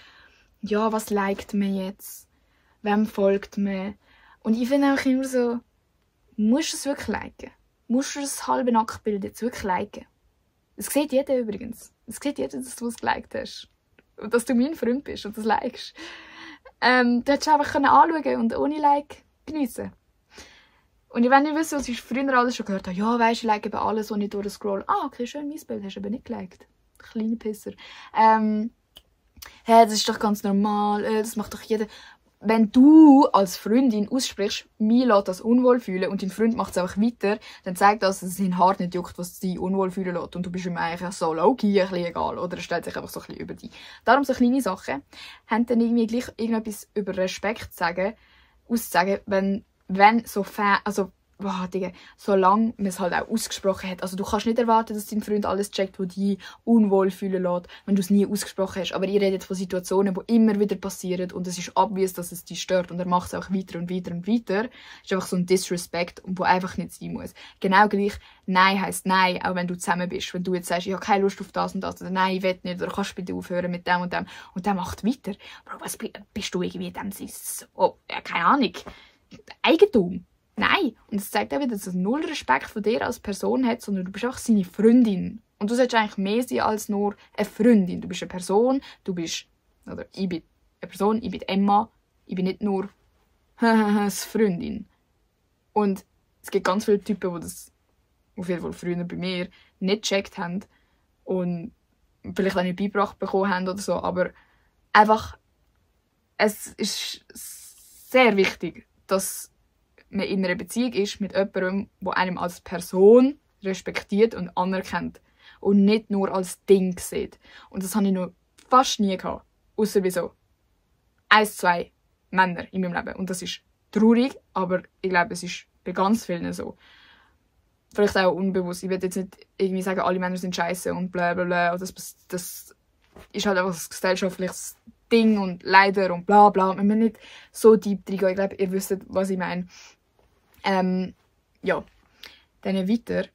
S1: ja, was liked man jetzt? Wem folgt man? Und ich finde auch immer so, musst du es wirklich liken? Musst du das halbe Nacktbild jetzt wirklich liken? Das sieht jeder übrigens. Es sieht jeder, dass du es geliked hast. Und dass du mein Freund bist und das likest. Du hättest einfach anschauen und ohne Like geniessen. Und wenn ihr wisst, was ich früher alles schon gehört habe, ja, weisst du, ich like eben alles, was ich durchscroll. Ah, okay, schön, mein Bild hast du aber nicht geliked. Kleine Pisser. Das ist doch ganz normal, das macht doch jeder. Wenn du als Freundin aussprichst, mir lässt das unwohl fühlen und dein Freund macht es einfach weiter, dann zeigt das, dass es ihn hart nicht juckt, was dich unwohl fühlen lässt. Und du bist ihm eigentlich so low-key ein bisschen egal. Oder er stellt sich einfach so ein bisschen über dich. Darum so kleine Sachen haben dann irgendwie gleich irgendetwas über Respekt auszusagen, wenn so also, wow, Digga, solange man es halt auch ausgesprochen hat. Also du kannst nicht erwarten, dass dein Freund alles checkt, was dich unwohl fühlen lässt, wenn du es nie ausgesprochen hast. Aber ihr redet von Situationen, die immer wieder passieren und es ist obvious, dass es dich stört und er macht es auch weiter und weiter und weiter. Das ist einfach so ein Disrespect, der einfach nicht sein muss. Genau gleich, Nein heisst Nein, auch wenn du zusammen bist. Wenn du jetzt sagst, ich habe keine Lust auf das und das, oder Nein, ich will nicht, oder kannst du bitte aufhören mit dem und dem. Und der macht weiter. Bro, was bist du irgendwie dem? Oh, ja, keine Ahnung. Eigentum. Nein. Und es zeigt auch wieder, dass er null Respekt von dir als Person hat, sondern du bist auch seine Freundin. Und du solltest eigentlich mehr sein als nur eine Freundin. Du bist eine Person, oder ich bin eine Person, ich bin Emma, ich bin nicht nur eine Freundin. Und es gibt ganz viele Typen, die das auf jeden Fall früher bei mir nicht gecheckt haben und vielleicht auch nicht beigebracht bekommen haben oder so, aber einfach, es ist sehr wichtig, dass man in einer Beziehung ist mit jemandem, der einem als Person respektiert und anerkennt und nicht nur als Ding sieht. Und das habe ich noch fast nie gehabt. Ausser bei so 1, 2 Männer in meinem Leben. Und das ist traurig, aber ich glaube, es ist bei ganz vielen so. Vielleicht auch unbewusst. Ich will jetzt nicht irgendwie sagen, alle Männer sind scheiße und bla bla bla. Das ist halt einfach ein gesellschaftliches Ding und leider und bla bla. Wir müssen nicht so deep reingehen. Ich glaube, ihr wisst, was ich meine. Ja. Dann weiter,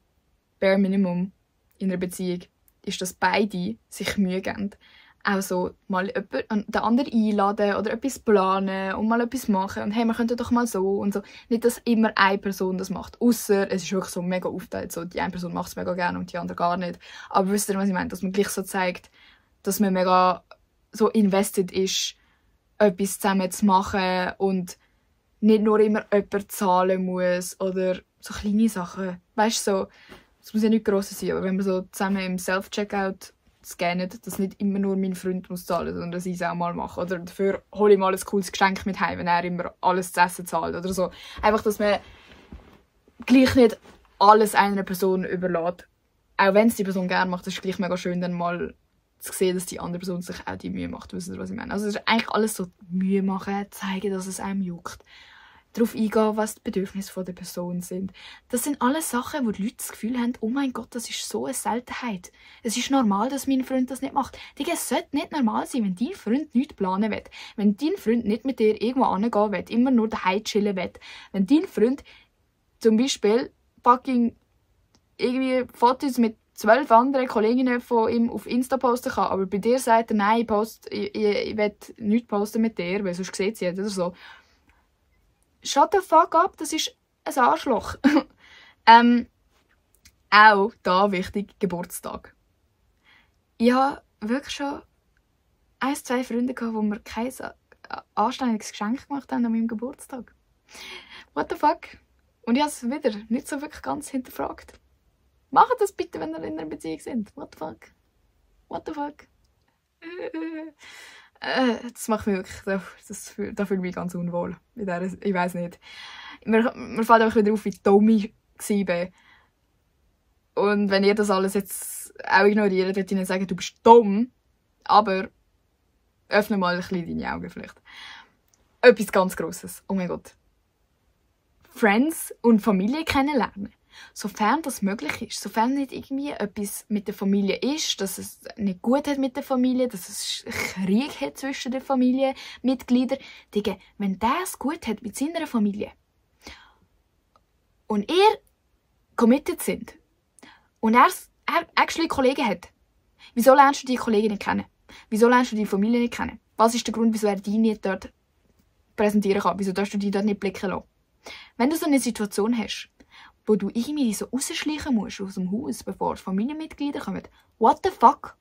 S1: bare Minimum in einer Beziehung, ist, dass beide sich Mühe geben. Auch so mal den anderen einladen oder etwas planen und mal etwas machen. Und hey, wir könnten doch mal so und so. Nicht, dass immer eine Person das macht. Ausser es ist wirklich so mega aufgeteilt. So, die eine Person macht es mega gerne und die andere gar nicht. Aber wisst ihr, was ich meine? Dass man gleich so zeigt, dass man mega so invested ist, etwas zusammen zu machen und nicht nur immer jemand zahlen muss oder so kleine Sachen. Weißt du, so, es muss ja nicht Grosses sein, aber wenn wir so zusammen im Self-Checkout scannen, dass nicht immer nur mein Freund muss zahlen, sondern dass ich es auch mal mache. Oder dafür hole ich mal ein cooles Geschenk mit heim, wenn er immer alles zu essen zahlt oder so. Einfach, dass man gleich nicht alles einer Person überlässt. Auch wenn es die Person gerne macht, ist es gleich mega schön, dann mal zu sehen, dass die andere Person sich auch die Mühe macht. Wisst ihr, was ich meine? Also es ist eigentlich alles so Mühe machen, zeigen, dass es einem juckt. Darauf eingehen, was die Bedürfnisse der Person sind. Das sind alles Sachen, wo die Leute das Gefühl haben, oh mein Gott, das ist so eine Seltenheit. Es ist normal, dass mein Freund das nicht macht. Digga, es sollte nicht normal sein, wenn dein Freund nichts planen will. Wenn dein Freund nicht mit dir irgendwo hingehen will, immer nur daheim chillen will. Wenn dein Freund zum Beispiel fucking irgendwie Fotos mit 12 anderen Kolleginnen von ihm auf Insta posten kann, aber bei dir sagt er, nein, ich will nichts posten mit dir, weil sonst sieht sie jeder oder so. Shut the fuck up, das ist ein Arschloch. Auch da wichtig, Geburtstag. Ich habe wirklich schon 1, 2 Freunde gehabt, die mir kein anständiges Geschenk gemacht haben an meinem Geburtstag. What the fuck? Und ich habe es wieder nicht so wirklich ganz hinterfragt. Macht das bitte, wenn ihr in einer Beziehung seid. What the fuck? What the fuck? Das macht mich wirklich, da fühle ich mich ganz unwohl. Ich weiss nicht. Mir fällt einfach wieder auf, wie dumm ich war. Und wenn ihr das alles jetzt auch ignoriert, würde ich nicht sagen, du bist dumm, aber öffne mal ein bisschen deine Augen vielleicht. Etwas ganz Grosses. Oh mein Gott. Friends und Familie kennenlernen. Sofern das möglich ist, sofern nicht irgendwie etwas mit der Familie ist, dass es nicht gut hat mit der Familie, dass es Krieg hat zwischen den Familienmitgliedern. Digga, wenn der es gut hat mit seiner Familie und ihr committed sind und er actually Kollegen hat, wieso lernst du die Kollegen nicht kennen? Wieso lernst du die Familie nicht kennen? Was ist der Grund, wieso er die nicht dort präsentieren kann? Wieso darfst du die dort nicht blicken lassen? Wenn du so eine Situation hast, wo du irgendwie so rausschleichen musst aus dem Haus, bevor Familienmitglieder kommen. What the fuck?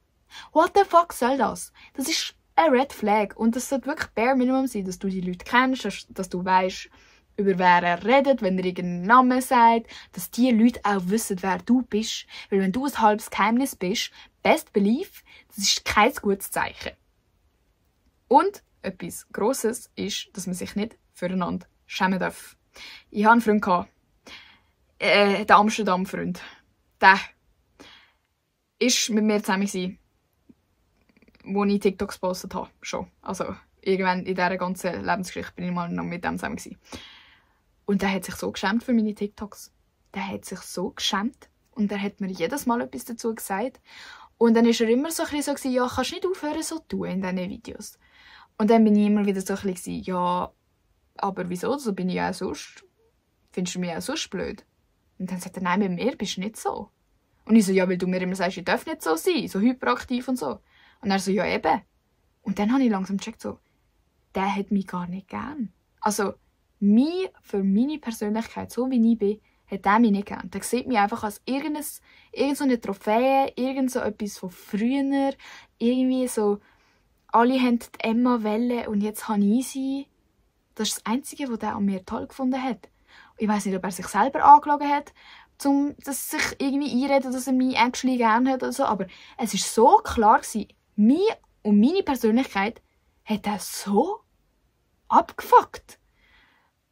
S1: What the fuck soll das? Das ist eine Red Flag. Und das sollte wirklich bare Minimum sein, dass du die Leute kennst, dass du weißt, über wer er redet, wenn er irgendeinen Namen sagt, dass die Leute auch wissen, wer du bist. Weil wenn du ein halbes Geheimnis bist, best believe, das ist kein gutes Zeichen. Und etwas Grosses ist, dass man sich nicht füreinander schämen darf. Ich hatte einen Freund, der Amsterdam-Freund. Der war mit mir zusammen, wo ich TikToks gepostet habe. Schon. Also, irgendwann in dieser ganzen Lebensgeschichte bin ich mal noch mit dem zusammen. Und der hat sich so geschämt für meine TikToks. Der hat sich so geschämt. Und er hat mir jedes Mal etwas dazu gesagt. Und dann war er immer so ein bisschen so, ja, kannst du nicht aufhören so zu tun in diesen Videos. Und dann bin ich immer wieder so ein bisschen, ja, aber wieso? So bin ich ja auch sonst. Findest du mich auch sonst blöd? Und dann sagt er, nein, mit mir bist du nicht so. Und ich so, ja, weil du mir immer sagst, ich darf nicht so sein, so hyperaktiv und so. Und er so, ja eben. Und dann habe ich langsam gecheckt, so, der hat mich gar nicht gern. Also, für meine Persönlichkeit, so wie ich bin, hat er mich nicht gern. Der sieht mich einfach als irgendeine Trophäe, irgend so etwas von früher, irgendwie so, alle haben die Emma-Welle und jetzt habe ich sie. Das ist das Einzige, was er an mir toll gefunden hat. Ich weiss nicht, ob er sich selber angelogen hat, dass sich irgendwie einreden, dass er mich actually gerne hat oder so, aber es war so klar gewesen, mich und meine Persönlichkeit hat er so abgefuckt.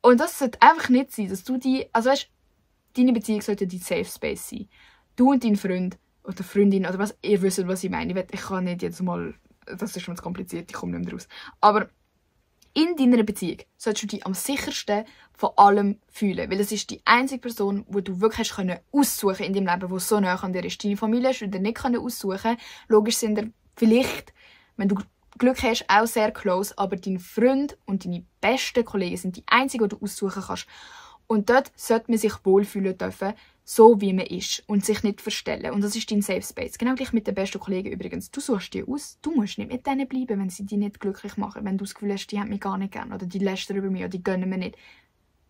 S1: Und das sollte einfach nicht sein, dass du also weißt, deine Beziehung sollte dein Safe Space sein. Du und dein Freund oder Freundin oder was, ihr wisst, was ich meine. Ich kann nicht jetzt mal, das ist schon zu kompliziert, ich komme nicht mehr raus. Aber in deiner Beziehung solltest du dich am sichersten von allem fühlen. Weil das ist die einzige Person, die du wirklich aussuchen in deinem Leben, die so nah an dir ist. Deine Familie hast du dir nicht aussuchen. Logisch sind dir vielleicht, wenn du Glück hast, auch sehr close. Aber dein Freund und deine besten Kollegen sind die einzigen, die du aussuchen kannst. Und dort sollte man sich wohlfühlen dürfen, so wie man ist. Und sich nicht verstellen. Und das ist dein Safe Space. Genau gleich mit den besten Kollegen übrigens. Du suchst die aus. Du musst nicht mit denen bleiben, wenn sie dich nicht glücklich machen. Wenn du das Gefühl hast, die haben mich gar nicht gern. Oder die lästern über mich. Oder die gönnen mir nicht.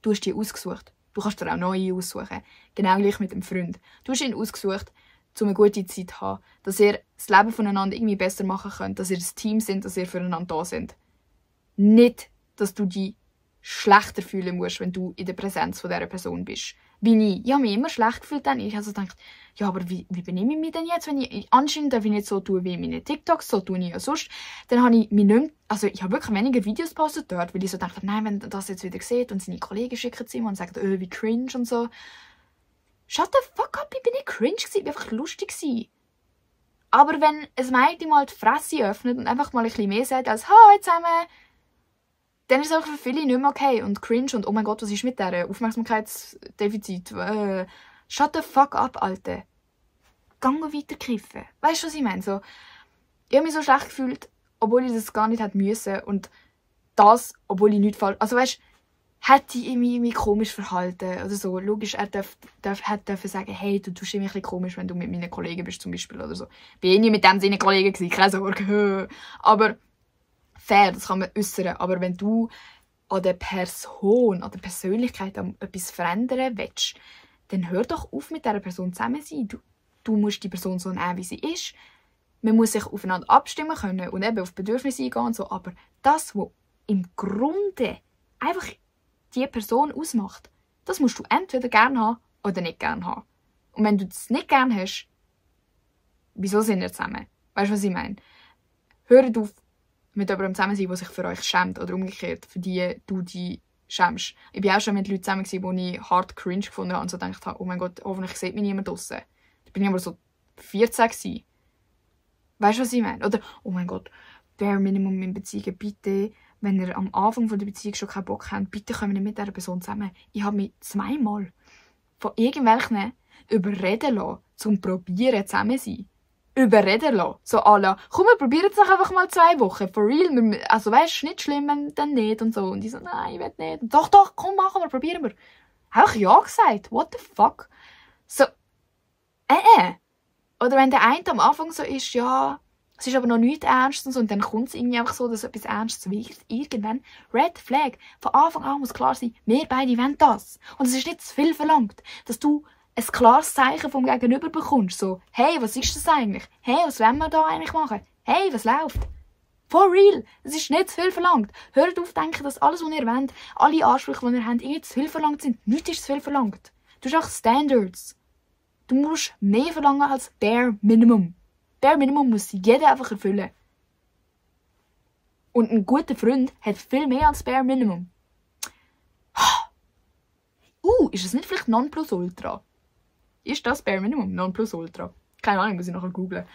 S1: Du hast die ausgesucht. Du kannst dir auch neue aussuchen. Genau gleich mit dem Freund. Du hast ihn ausgesucht, um eine gute Zeit zu haben. Dass ihr das Leben voneinander irgendwie besser machen könnt. Dass ihr ein Team sind, dass ihr füreinander da sind. Nicht, dass du dich schlechter fühlen musst, wenn du in der Präsenz von dieser Person bist. Wie ich habe mich immer schlecht gefühlt. Dann. Ich habe so gedacht, ja, aber wie benehme ich mich denn jetzt? Wenn ich anscheinend darf ich nicht so tun wie in meinen TikToks, so tue ich ja sonst. Dann habe ich mich nicht mehr, also ich habe wirklich weniger Videos gepostet dort, weil ich so dachte, nein, wenn das jetzt wieder sieht und seine Kollegen schicken es ihm und sagen, wie cringe und so. Shut the fuck up, ich bin nicht cringe gewesen, ich war einfach lustig gewesen. Aber wenn ein Mädchen mal die Fresse öffnet und einfach mal ein bisschen mehr sagt als «Hallo zusammen», dann ist es auch für viele nicht mehr okay und cringe und «Oh mein Gott, was ist mit dieser Aufmerksamkeitsdefizit?» Shut the fuck up, Alter. Gang weiterkiffen. Weißt du, was ich meine? So, ich habe mich so schlecht gefühlt, obwohl ich das gar nicht hätte müssen. Und das, obwohl ich nichts falsch... Also weißt du, hätte ich mich komisch verhalten oder so. Logisch, er dürfen sagen, hey, du tust mich ein bisschen komisch, wenn du mit meinen Kollegen bist zum Beispiel oder so. Bin ich nicht mit dem Sinne Kollegen gewesen, keine Sorge. Aber fair, das kann man äußern. Aber wenn du an der Person, an der Persönlichkeit etwas verändern willst, dann hör doch auf, mit dieser Person zusammen zu sein. Du musst die Person so nehmen, wie sie ist. Man muss sich aufeinander abstimmen können und eben auf Bedürfnisse eingehen und so. Aber das, was im Grunde einfach die Person ausmacht, das musst du entweder gerne haben oder nicht gerne haben. Und wenn du das nicht gerne hast, wieso sind wir zusammen? Weißt du, was ich meine? Hört auf, mit jemandem zusammen sein, der sich für euch schämt oder umgekehrt, für die du dich schämst. Ich bin auch schon mit Leuten zusammen, die ich hart cringe gefunden habe und so gedacht habe, oh mein Gott, hoffentlich sieht mich niemand draussen. Da bin ich aber so 14 gewesen. Weißt du, was ich meine? Oder, oh mein Gott, Bare Minimum in Beziehungen, bitte, wenn ihr am Anfang der Beziehung schon keinen Bock habt, bitte kommen wir nicht mit dieser Person zusammen. Ich habe mich zweimal von irgendwelchen überreden lassen, zum Probieren zusammen zu sein. Überreden lassen. So à la, komm, wir probieren es doch einfach mal 2 Wochen. For real. Also weißt du, nicht schlimm, wenn dann nicht und so. Und die so, nein, ich will nicht. Und doch, komm, machen wir, probieren wir. Auch ja gesagt. What the fuck? So, Oder wenn der eine am Anfang so ist, ja, es ist aber noch nichts Ernstes und dann kommt es irgendwie einfach so, dass etwas Ernstes wird. Irgendwann, Red Flag. Von Anfang an muss klar sein, wir beide wollen das. Und es ist nicht zu viel verlangt, dass du ein klares Zeichen vom Gegenüber bekommst. So, hey, was ist das eigentlich? Hey, was wollen wir da eigentlich machen? Hey, was läuft? For real. Es ist nicht zu viel verlangt. Hört auf zu denken, dass alles, was ihr wollt, alle Ansprüche, die ihr habt, irgendwie zu viel verlangt sind. Nichts ist zu viel verlangt. Du hast auch Standards. Du musst mehr verlangen als Bare Minimum. Bare Minimum muss jeder einfach erfüllen. Und ein guter Freund hat viel mehr als Bare Minimum. Ist es nicht vielleicht Nonplusultra? Ist das Bare Minimum? Nonplusultra? Keine Ahnung, muss ich nachher googlen.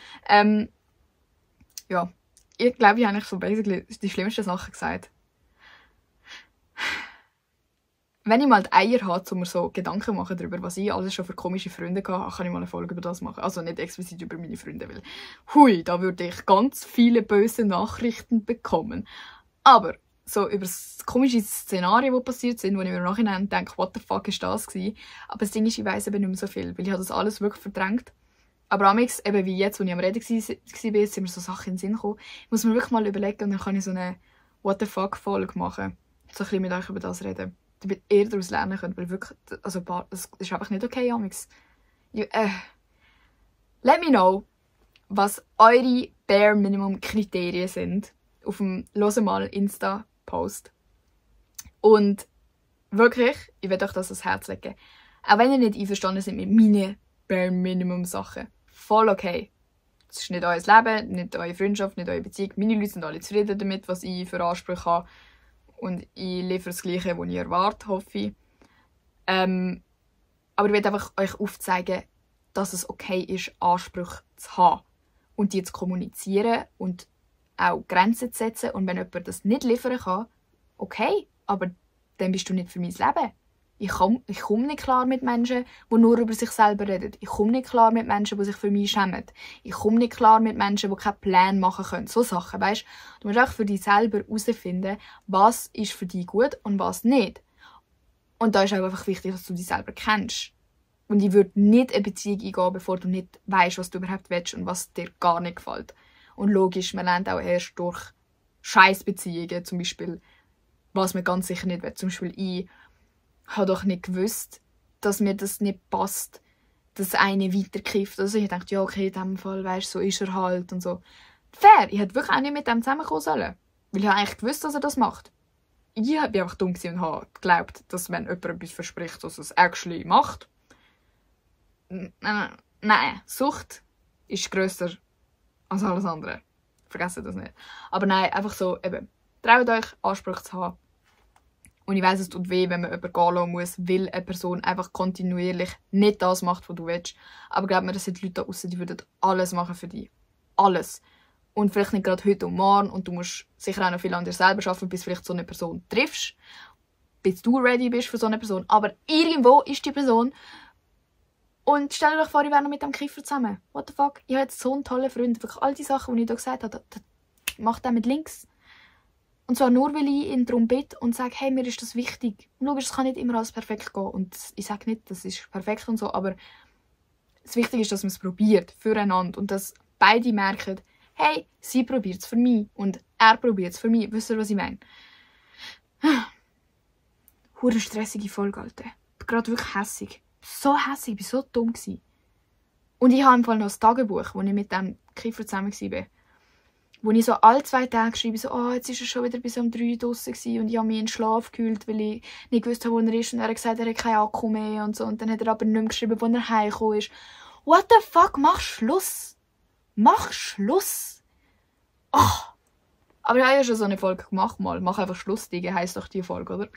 S1: Ja. Ich glaube, ich habe eigentlich so basically die schlimmsten Sachen gesagt. Wenn ich mal die Eier habe, um mir so Gedanken machen darüber, was ich alles schon für komische Freunde hatte, kann ich mal eine Folge über das machen. Also nicht explizit über meine Freunde, weil hui, da würde ich ganz viele böse Nachrichten bekommen. Aber so über das komische Szenario, die passiert sind, wo ich mir im Nachhinein denke, what the fuck ist das gewesen? Aber das Ding ist, ich weiss eben nicht mehr so viel, weil ich habe das alles wirklich verdrängt. Aber amix, eben wie jetzt, als ich am Reden war, sind mir so Sachen in den Sinn gekommen. Ich muss mir wirklich mal überlegen und dann kann ich so eine what the fuck Folge machen. So ein bisschen mit euch über das reden. Damit ihr daraus lernen könnt, weil wirklich, also das ist einfach nicht okay, amix. Let me know, was eure Bare Minimum Kriterien sind. Auf dem «Hört mal» Insta-Post. Und wirklich, ich will euch das ans Herz legen. Auch wenn ihr nicht einverstanden seid mit meinen Bare Minimum Sachen. Voll okay. Es ist nicht euer Leben, nicht eure Freundschaft, nicht eure Beziehung. Meine Leute sind alle zufrieden damit, was ich für Ansprüche habe. Und ich liefere das Gleiche, was ich erwarte, hoffe ich. Aber ich will einfach euch aufzeigen, dass es okay ist, Ansprüche zu haben. Und die zu kommunizieren und auch Grenzen zu setzen. Und wenn jemand das nicht liefern kann, okay, aber dann bist du nicht für mein Leben. Ich komme nicht klar mit Menschen, die nur über sich selber reden. Ich komme nicht klar mit Menschen, die sich für mich schämen. Ich komme nicht klar mit Menschen, die keinen Plan machen können. So Sachen, weißt du? musst auch für dich selber herausfinden, was ist für dich gut und was nicht. Und da ist auch einfach wichtig, dass du dich selber kennst. Und ich würde nicht eine Beziehung eingehen, bevor du nicht weißt, was du überhaupt willst und was dir gar nicht gefällt. Und logisch, man lernt auch erst durch Scheißbeziehungen, zum Beispiel, was man ganz sicher nicht will. Zum Beispiel ich habe doch nicht gewusst, dass mir das nicht passt, dass eine weiterkifft. Also ich dachte, ja okay, in diesem Fall, weißt, so ist er halt und so. Fair, ich hätte wirklich auch nicht mit dem zusammenkommen sollen. Weil ich habe eigentlich gewusst, dass er das macht. Ich war einfach dumm und habe geglaubt, dass wenn jemand etwas verspricht, dass er es actually macht. Nein, Sucht ist grösser als alles andere. Vergesst das nicht. Aber nein, einfach so, eben, traut euch, Ansprüche zu haben. Und ich weiss, es tut weh, wenn man jemanden gehen lassen muss, weil eine Person einfach kontinuierlich nicht das macht, was du willst. Aber glaub mir, das sind Leute da draussen, die würden alles machen für dich. Alles. Und vielleicht nicht gerade heute und morgen. Und du musst sicher auch noch viel an dir selber arbeiten, bis du vielleicht so eine Person triffst. Bis du ready bist für so eine Person. Aber irgendwo ist die Person. Und stell euch vor, ich wäre noch mit dem Kiffer zusammen. What the fuck? Ich habe jetzt so einen tollen Freund. Wirklich all die Sachen, die ich hier gesagt habe, das macht er mit links. Und zwar nur, weil ich ihn darum bitte und sage, hey, mir ist das wichtig. Und logisch, es kann nicht immer alles perfekt gehen. Und ich sage nicht, das ist perfekt und so, aber das Wichtige ist, dass man es probiert, füreinander. Und dass beide merken, hey, sie probiert es für mich und er probiert es für mich. Wisst ihr, was ich meine? Hure stressige Folge, Alter. Ich bin gerade wirklich hässig. So hässig, ich war so dumm. Und ich habe im Fall noch ein Tagebuch, wo ich mit dem Kiffer zusammen war. Wo ich so alle 2 Tage schreibe, so, oh, jetzt war er schon wieder bis um 3 Uhr draussen und ich habe mich in den Schlaf gekühlt, weil ich nicht wusste, wo er ist. Und er hat gesagt, er hat keinen Akku mehr und so. Und dann hat er aber nicht mehr geschrieben, wo er heimgekommen ist. What the fuck? Mach Schluss! Mach Schluss! Oh. Aber ich habe ja schon so eine Folge gemacht mal. Mach einfach Schlussdinge, heisst doch die Folge, oder?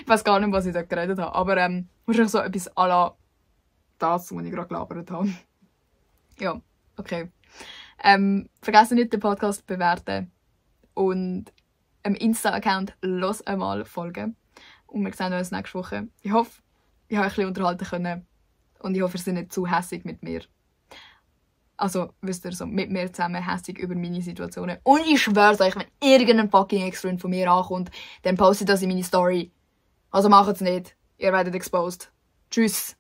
S1: Ich weiß gar nicht, was ich da geredet habe. Aber wahrscheinlich so etwas à la das, was ich gerade gelabert habe. Ja, okay. Vergesst nicht, den Podcast zu bewerten. Und dem Insta-Account los einmal folgen. Und wir sehen uns nächste Woche. Ich hoffe, ich habe euch ein bisschen unterhalten können. Und ich hoffe, ihr seid nicht zu hässig mit mir. Also, wisst ihr, so mit mir zusammen hässig über meine Situationen. Und ich schwöre euch, wenn irgendein fucking Ex-Freund von mir ankommt, dann postet das in meine Story. Also macht's nicht. Ihr werdet exposed. Tschüss.